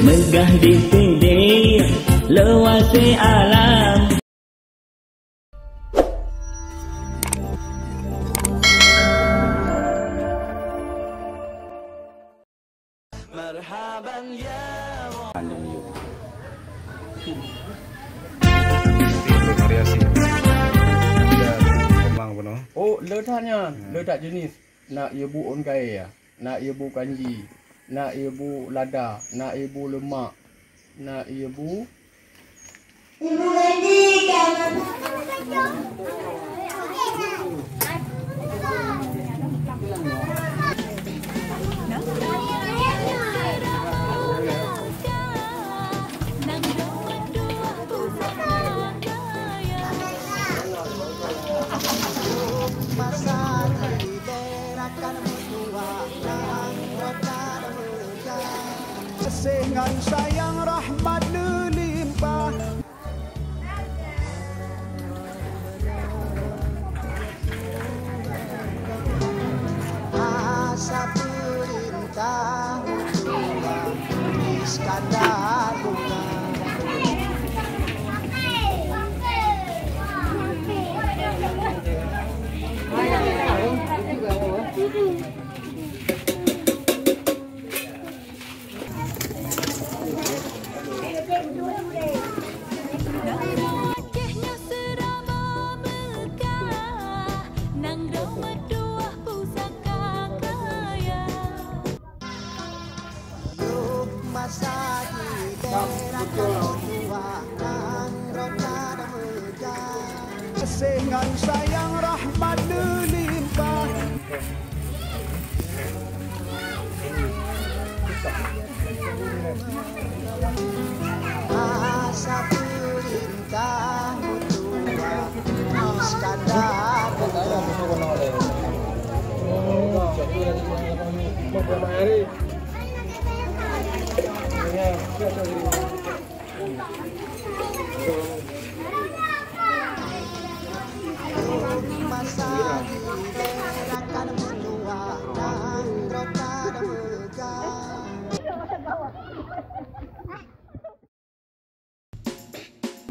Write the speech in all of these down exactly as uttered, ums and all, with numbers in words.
Meugah di Pidie, leuwasé alam. Marhaban ya. Variasi. Ada kembang penuh. Oh, le that nyan, le that jenis. Na ié bu ôn kayèe, na ié bu kanji, na ié bu lada, na ié bu leumak, na ié bu. Gaséh ngon sayang rahmat neulimpah. Asa peurintah Iskandar Muda. Gaséh ngon sayang rahmat neulimpah. Asa peurintah meutuah Iskandar.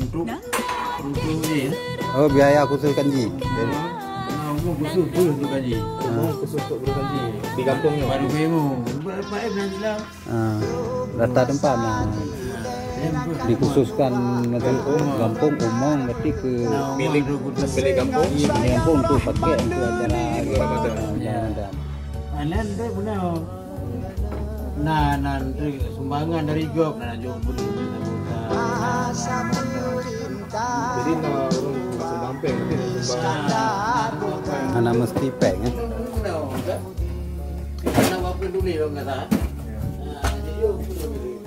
Untuk, untuk ni, ya. Oh, biaya khusus kanji. Nah, umum khusus tu untuk kanji. Ah. Umum khusus untuk guru kanji. Di kampung ni. Baru bingung. Berapa eh, bulan Islam? Ah, data tempat nah. Dikhususkan maksud gampông umum berarti ke milik, milik gampông. Milik gampông untuk pakai untuk acara Ramadan. Ramadan. Anan tu benar. Nah, nah, tu sumbangan dari job, nah, job beli. Jadi, nah, orang masuk damping, nanti ada sumbangan. Hana mesti peng, eh. Kita nak apa tulis orang kata? Ah, jadi, oh, tulis.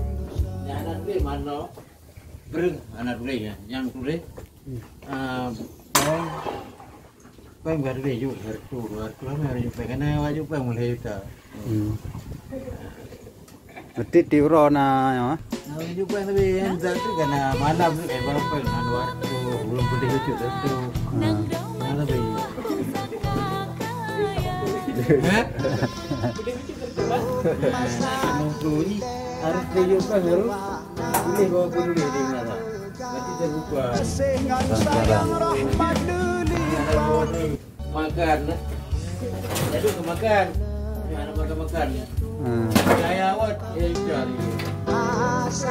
Yang anak tulis mana? Breng anak tulis ya. Yang tulis. Ah, peng. Peng baru deh juk satu, dua ratus lama baru juk peng. Karena awak juk peng mulai juta. Hmm. Berarti tiap uroe na, ya? Nah, juk peng tapi yang satu karena malam tu, eh, baru peng, nah, dua ratus, belum putih lucu satu. Hmm. Nah, lebih. Hah? Nah, enam puluh ni harus deh juk peng baru. Boleh bawa pun boleh deh, nah. Berarti terbuka. Transparan. Makan. Jadi ke makan. Mana makan-makan. Hmm. Saya awak, eh, cari.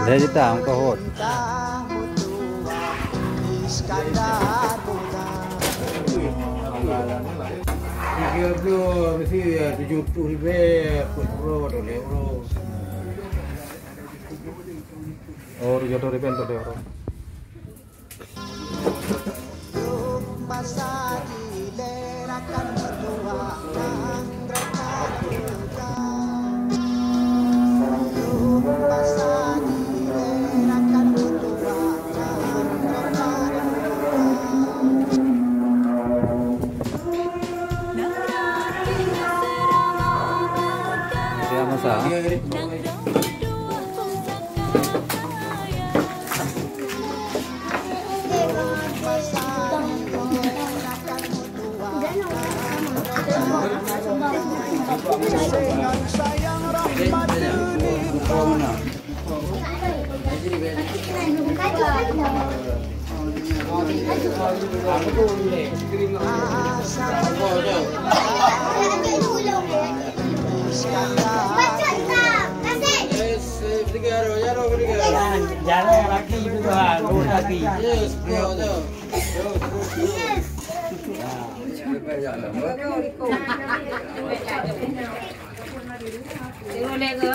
Dia cerita, engkau hot. Tiga puluh, mesti ya, tujuh puluh ribu, empat puluh, dua puluh euro. Oh, tiga puluh ribu untuk dua euro. Dia masak. Jalan lagi itu, Tuhan. Lagi. Tengok lagi.